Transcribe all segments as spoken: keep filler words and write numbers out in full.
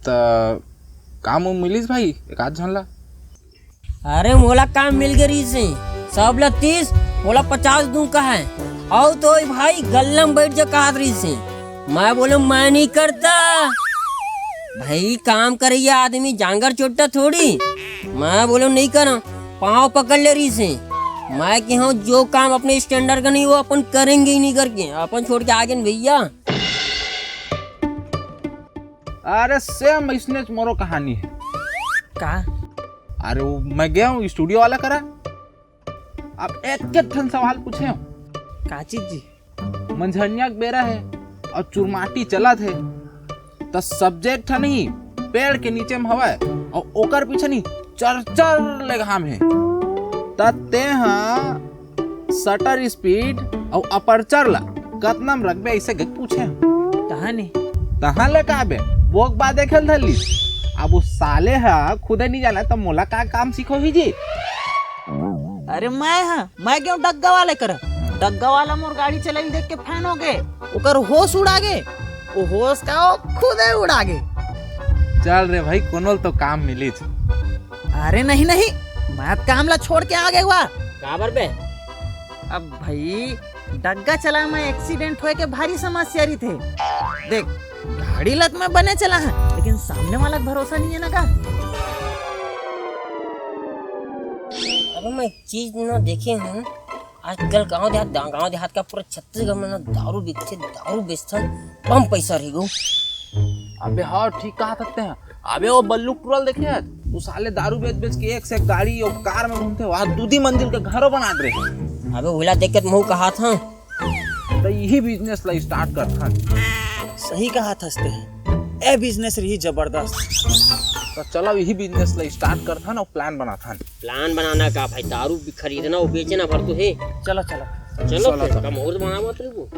त काम उम मिलिस भाई एक आध झन ला? अरे, मोला काम मिल गे रहिस हे, सब ला तीस, मोला पचास दूं कहे। अउ तो ए भाई गल्ला म बइठ जा कहत रहिस हे। मैं बोलेंव, मैं नहीं करता भाई, काम करइया आदमी जांगर चोट्टा थोड़ी। मैं बोलेंव, नहीं करंव, पांव पकड़ ले रहिस हे। मैं कहेंव, जो काम अपने standard का नहीं, वो अपन करेंगे ही नहीं करके अपन छोड़ के आ गेन भइया। अरे same अइसनेच मोरो कहानी हे। का? अरे वो मैं गेंव studio वाला करा, अब एक एक ठन सवाल पूछेंव। का चीज जी? मंझनिया के बेरा हे अउ चुरमाटी चलत हे, त subject ह नहीं पेड़ के नीचे म हवय अउ ओकर पीछे नहीं चर चर ले घाम हे, त तेंह shutter speed अउ aperture ला कतना म रखबे, अइसे गज पूछेंव। तहां नहीं। तहां ले का बे, वो के बाद देखे ल धर ली। अब वो साले ह खुदे नहीं जाना, त मोला का काम सिखोही जी? अरे मैं ह, मैं गेंव डग्गा वाले करा। डग्गा वाला मोर गाड़ी चलई देख के fan हो गे, ओकर होश उड़ा गे। वो होश का वो खुदे उड़ा गे। चल रे भाई, कोनो ल तो काम मिलिच। अरे नहीं नहीं, मैं काम ला छोड़ के आ गेंव। काबर बे? अब भाई, डग्गा चला म accident होय के भारी समस्या रहिथे। देख, गाड़ी ला त मैं बने चलाहूं, लेकिन सामने वाला के भरोसा नहीं हे ना का? अबे मैं एक चीज ना देखे हूँ, आजकल गांव देहात, गांव देहात का पूरा छत्तीसगढ़ में ना दारू बिकथे, दारू बेचथन, बम पैसा रही गो। अबे हाँ, ठीक कहा सकते हैं। अबे वो बल्लू टुरा ल देखे हस? वो साले दारू बेच बेच के एक से एक गाड़ी अउ कार में घूमथे, वहां दूदी मंजिल के घरो बनात रहे। अबे ओला देख के त महूं कहाथंव। त इही business ला start करथन। सही कहाथस तें, ए business रही जबरदस्त। त चलो इही business ला start करथन अउ plan बनाथन। Plan बनाना का भाई, दारू भी खरीदना अउ बेचना भर तो हे। चलो चलो। चलो चलो, फिर चलो। कम और बनावत रहिबो।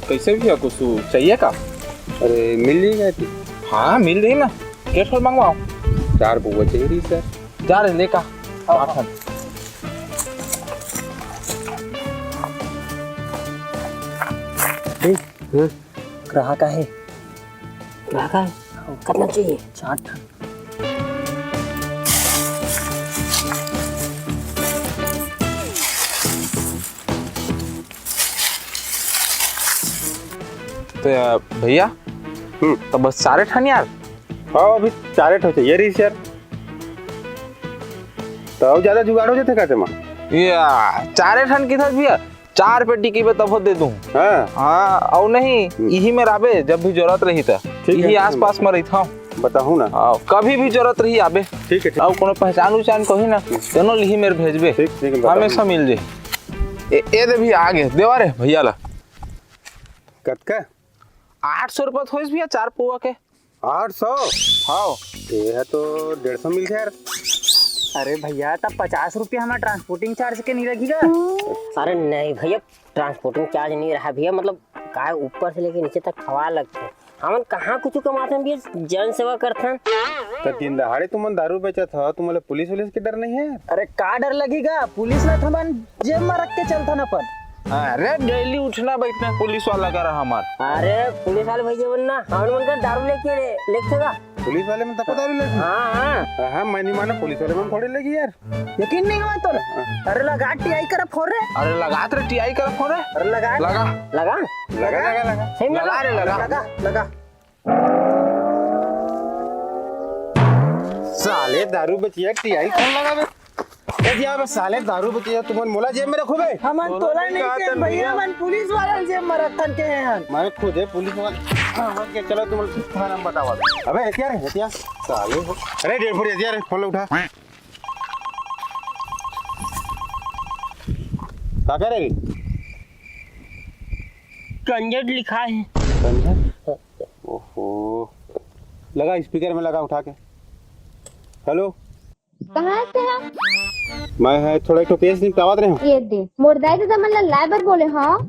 कैसे भैया, कुछ चाहिए का? अरे, मिल जाएगा कि? हाँ, मिल रही ना। के ठन मंगवाओ? चार पौवा चाहिए रही सर। जा रे, लेका। हाँ, हाँ। देख, हम्म। ग्राहक आहे। ग्राहक आहे? कितना चाहिए? चार ठन। तो यार, भैया, हम्म। तो बस चारे ठन यार? हाँ, अभी चारे ठो चाहिए रहीस यार। तो अउ ज्यादा जुगाड़ हो जाथे का तेमा? या, चारे ठन किथस भैया, चार पेटी कहिबे तभो दे दूं। हाँ। हाँ, अउ नहीं, हम्म। इही में रहबे, जब भी जरूरत रही त। ठीक है, इही आसपास में रहिथंव। बताहूँ ना। हाँ, कभी भी जरूरत रही आबे। ठीक है, ठीक। अउ कोनो पहचान उहचान कही ना, हम्म। तेनो लिही मेर भेजबे। ठीक, ठीक है, बताहूँ। हमेशा मिल जाही। ए, ए दे भी आगे, देवा रे भैया ला। कतका? आठ सौ रुपया होइस भैया, चार पौवा के। आठ सौ? हाँ। ये है तो डेढ़ सौ मिलथे यार। अरे भैया, तब पचास रुपया हमारा transporting charge के नहीं लगेगा? अरे नहीं भैया, transporting charge नहीं रहा भैया, मतलब काय ऊपर से लेके नीचे तक खवा लगथे। हमन कहाँ कुछ कमाथन भैया, जन सेवा करथन। तो दिन दहाड़े तुमन दारू बेचत हो, तुमन ला पुलिस वुलिस के डर नहीं है? अरे का डर लगेगा, पुलिस ला तो हमन जेब में रख के चलथन अपन। अरे daily उठना बैठना पुलिस वाला करा हमार। अरे पुलिस वाले भैया बनना, हमन मन का दारू लेके ले, लेके चला। पुलिस वाले मन तको दारू लेके? हाँ, हाँ। हाँ, मैं नहीं माना, पुलिस वाले मन थोड़े लेगी यार। यकीन नहीं हुआ तोर? हाँ। अरे लगा टियाई करा फोन रे। अरे लगा तेरे टियाई करा फोन रे। अरे लगा। लगा। लगा। लगा, लगा, लगा। सही में लगा लगा। रे, लगा। लगा, लगा। साले दारू बेचिया टियाई कौन लगा बे? ए दिया बे साले दारू बेचिया, तुमन मोला जेब में रखो बे। हमन तोला नहीं के भैया, हमन पुलिस वाला जेब में रखन के हैं हम। मैं खुद है पुलिस वाला। हाँ, मैं क्या चलो तुम थाना में बताओ। अबे हथियार है, हथियार। साले हो। अरे डेढ़ फुट हथियार है, फोन उठा। का करे रे? कंजर लिखा है। कंजर? ओहो। लगा स्पीकर में, लगा उठा के। हेलो। कहाँ से ह? मैं ह थोड़ा एक ठो केस निपटावत रहे हँव। ये दे, मोर दाई ददा मन ला लाए बर बोले हँव।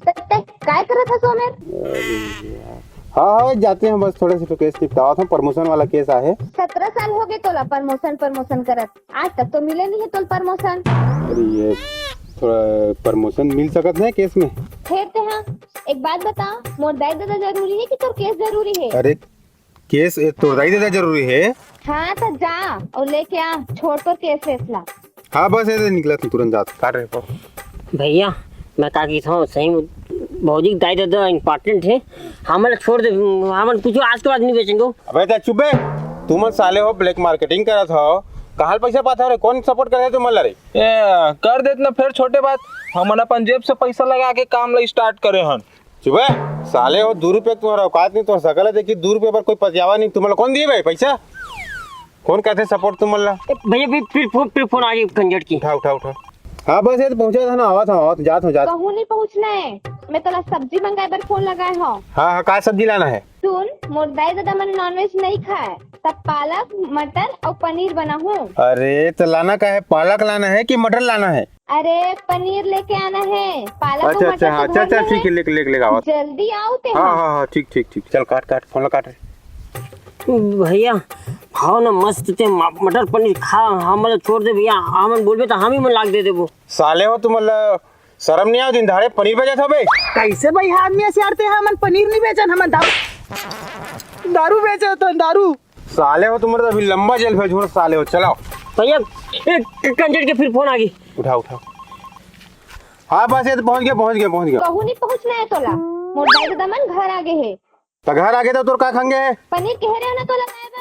त तैं काय करत हस ओ मेर? हाँ, हाँ, जाते हैं, बस थोड़ा सा तो केस निपटावत हँव, प्रमोशन वाला केस आहे। सत्रह साल हो गए तोला प्रमोशन, प्रमोशन करत, आज तक तो मिले नहीं है तोला प्रमोशन। अरे, ये थोड़ा प्रमोशन मिल सकत है केस में? फेर ते हाँ, एक बात बता, मोर दाई ददा जरूरी है कि तोर केस जरूरी है? अरे, केस ए, तोर दाई ददा जरूरी है। हाँ, त जा अउ लेके आ, छोड़ तोर केस वेस ला। हाँ, बस ये निकला, तू तुरंत जात, काट रहे पाओ। भैया, मैं का कहत हँव, सही में भौजी के दाई ददा इंपॉर्टेंट है, हमन ला छोड़ दे, हमन कुछ आज के बाद नहीं बेचेंगे। अबे ते चुप बे, तुमन साले हो ब्लैक मार्केटिंग करत हो, कहाँ ले पैसा पात हो रे, कौन सपोर्ट करे है तुमन ला रे? ए, कर देत ना फेर छोटे बात, हमन अपन जेब से पैसा लगा के काम ला स्टार्ट करे हन। चुप बे, साले हो, दू रुपया के तुम्हारा औकात नहीं, तुम्हारा शकल है देखी, दू रुपया बर कोई पतियावा नहीं, तुमन ला कौन दिए बे पैसा? कौन करथे सपोर्ट तुमन ला? ए, भैया, फिर, फिर फोन, फिर फोन आ गई कंजट की। उठा, उठा, उठा। हाँ, बस ये तो पहुँचा था ना, आवा था, आवा था, जात हँव, जात। कहूँ नहीं पहुँचना है, मैं तोला सब्जी मंगाए बर फोन लगाए हँव। हाँ, हाँ, का सब्जी लाना है? सुन, मोर दाई ददा मन नॉनवेज नहीं खाए, तब पालक, मटर अउ पनीर बनाहूँ। अरे, तो लाना का है, पालक लाना है कि मटर लाना है? अरे, पनीर लेके आना है, पालक अउ अच्छा, मटर अच्छा, हाँ, तो अच्छा, घर अच्छा, में ठीक है। है, लेके, लेके, लेके आवा। जल्दी आओ ते हाँ, हाँ। हाँ, हाँ, ठीक, ठीक, ठीक, चल काट, काट, फोन ला काट रे। भैया, खाओ ना मस्त ते म-, मटर पनीर खा, हमन ला छोड़ दे भैया, हमन बोलबे त हम ही मन लाग दे देबो। साले हो, तुमन ला शरम नहीं आवत, दिन दहाड़े पनीर बेचत हो बे? कैसे भाई, आदमी ऐसे आड़ते हैं, हमन पनीर नहीं बेचन, हमन दारू, दारू बेचत हन, दारू। साले हो, तुमन ला अभी लंबा जेल भेजहूँ साले हो, चलाओ। भैया, ए, ए, कंजट के फिर फोन आ गई। उठा, उठा। हाँ, बस ये तो पहुँच गया, पहुँच गया, पहुँच गया। कहूँ नहीं पहुँचना है तोला, मोर दाई ददा मन घर आ गए है। त घर आगे तो तोर का खंगे हे? पनीर कहे रहे हो ना तोला लाए बर।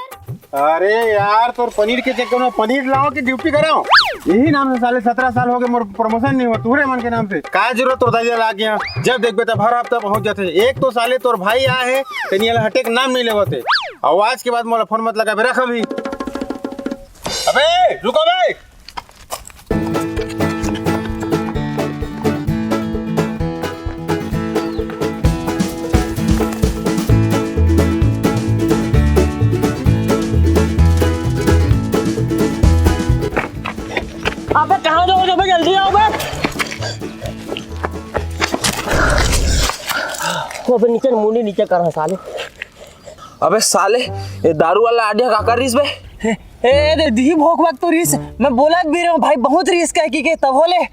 अरे यार, तोर पनीर के चक्कर में पनीर लाओ कि ड्यूटी कराओ? यही नाम से साले सत्रह साल हो गए, मोर प्रमोशन नहीं हुआ तुहरे मन के नाम से। का जरूरत तोर दाई ददा ला आगे यहाँ? जब देखबे तब हर हफ्ता पहुंच जाते। एक तो साले तोर भाई आए हे, तेन ला हटे के नाम नहीं लेवत हे। अउ आज के बाद मोला फोन मत लगाबे, रख अभी। अबे रुको बे। अबे कहाँ जाओ, अबे जल्दी आओ बे। वो अबे नीचे मुंडी नीचे कर रहा साले। अबे साले, ये दारू वाला आडिया का कर रहीस बे? ए, ए, दे, दिही भोंक भाग तो रहीस। मैं बोलत भी रहे हूँ भाई, बहुत रहीस कह की के तब होले।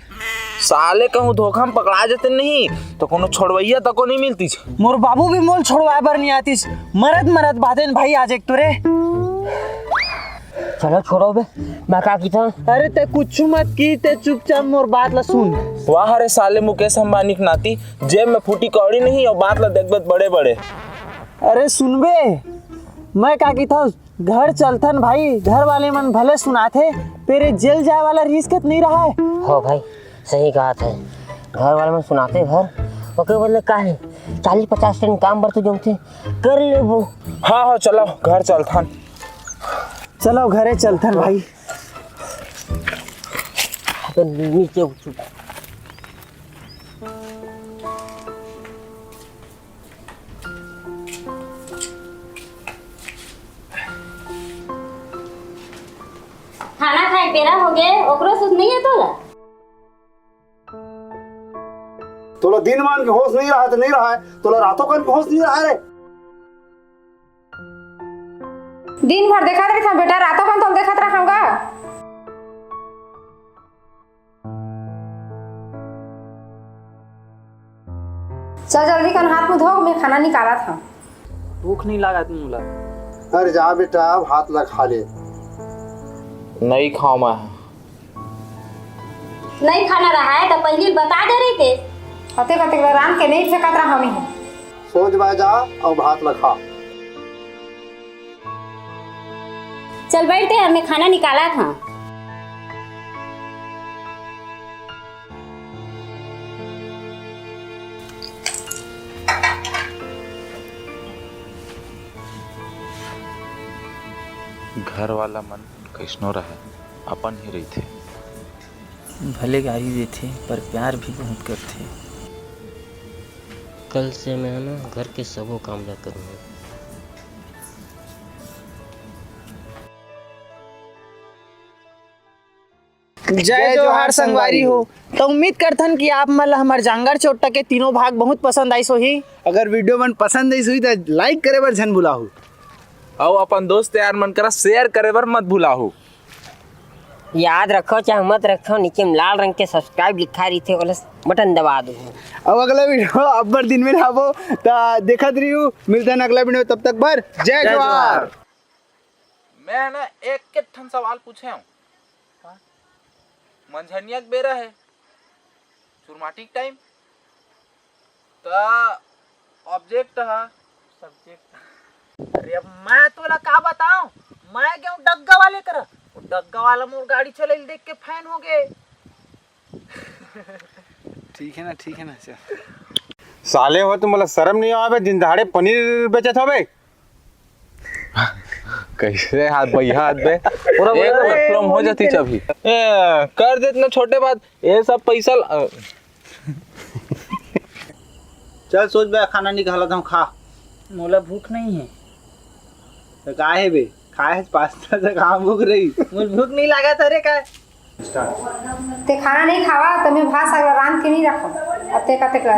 साले कहूँ धोखा में पकड़ा जाते नहीं तो कोनो छोड़वैया तको नहीं मिलतीस। मोर बाबू भी मोल छोड़वाए बर नहीं आतीस। मरत मरत बातेन भाई आज एक तोरे। चलो छोड़ो बे, मैं का की था? अरे ते कुछ मत की, ते चुपचाप मोर बात ला सुन। वाह रे साले मुकेश अंबानी के नाती, जेब में फूटी कौड़ी नहीं और बात ला देखबे बड़े बड़े। अरे सुनबे, मैं का की था, घर चलथन भाई, घर वाले मन भले सुनाथे, तेरे जेल जाए वाला रिस्क नहीं रहा है। हो भाई, सही कहा थे, घर वाले मन सुनाथे भर, ओके बदले का है, चालीस पचास टन काम बर तो जमथे, कर लेबो। हाँ, हाँ, चलो, घर चलथन। चलो, घरे चलथन भाई। तो नीचे उतर। खाना खाए बेरा हो गए, ओकरो सुध नहीं है तोला? तोला दिन मान के होश नहीं रहा तो नहीं रहा है, तोला रातों कान के होश नहीं रहा रे। दिन भर देखत रहिथंव बेटा, रातों कान तोला देखत रहंव गा। चल जल्दी कन हाथ मुंह धो, मैं खाना निकालत हंव। भूख नहीं लागत मोला। अरे जा बेटा, अब हाथ ला खा ले। नहीं खाओ मैं। नहीं खाना रहा है तो पहले बता दे रही थे। अतेक अतेक रांध के नहीं फेंकत रहा हमी। सोच बाय जा, अब हाथ ला खा। चल बैठते हैं, मैं खाना निकालत हंव। घर वाला मन कइसनो रहय, अपन ही रहिथे। भले गारी देथे, पर प्यार भी बहुत करथे। कल से मैं ह ना घर के सबो काम ला करूँगा। जय जोहार संगवारी हो। तो उम्मीद करथन कि आप मन ला हमर जांगर चोट्टा के तीनों भाग बहुत पसंद आइस होही। अगर वीडियो मन पसंद आइस होही त लाइक करे बर झन भुलाहू। अउ अपन दोस्त यार मन करा शेयर करे बर मत भुलाहू। याद रखो चाहे मत रखो, नीचे में लाल रंग के सब्सक्राइब लिखा रहिथे, ओला बटन दबा दो। अब अगला वीडियो अब्बड़ दिन में लाबो, त देखत रहिहू। मिलथन अगला वीडियो, तब तक बर जय जय जोहार। जोहार। मैं ना एक एक ठन सवाल पूछे हूँ। मंझनिया के बेरा है, चुरमाटी के टाइम, त ऑब्जेक्ट ह सब्जेक्ट। अरे अब मैं तोला का बताऊं, मैं गेंव डग्गा वाले करा, वो डग्गा वाला मोर गाड़ी चलइल देख के फैन हो गे। ठीक है ना, ठीक है ना, चल। साले हो, तुम शर्म नहीं आवे, दिन दहाड़े पनीर बेचत हो बे? कैसे हाथ भैया हाथ बे? पूरा एक बोला। Work from हो जाती चाबी। ए, कर दे इतना छोटे बात, ये सब पैसा ल-, अ, चल सोच बे, खाना निकालत हूँ, खा। मोला भूख नहीं है। तो का है बे, खाए है पास्ता से कहाँ भूख रही? मोला भूख नहीं लगा था रे का। ते खाना नहीं खावा तो मैं भात साग रांध के नहीं रखो। अब ते का ते का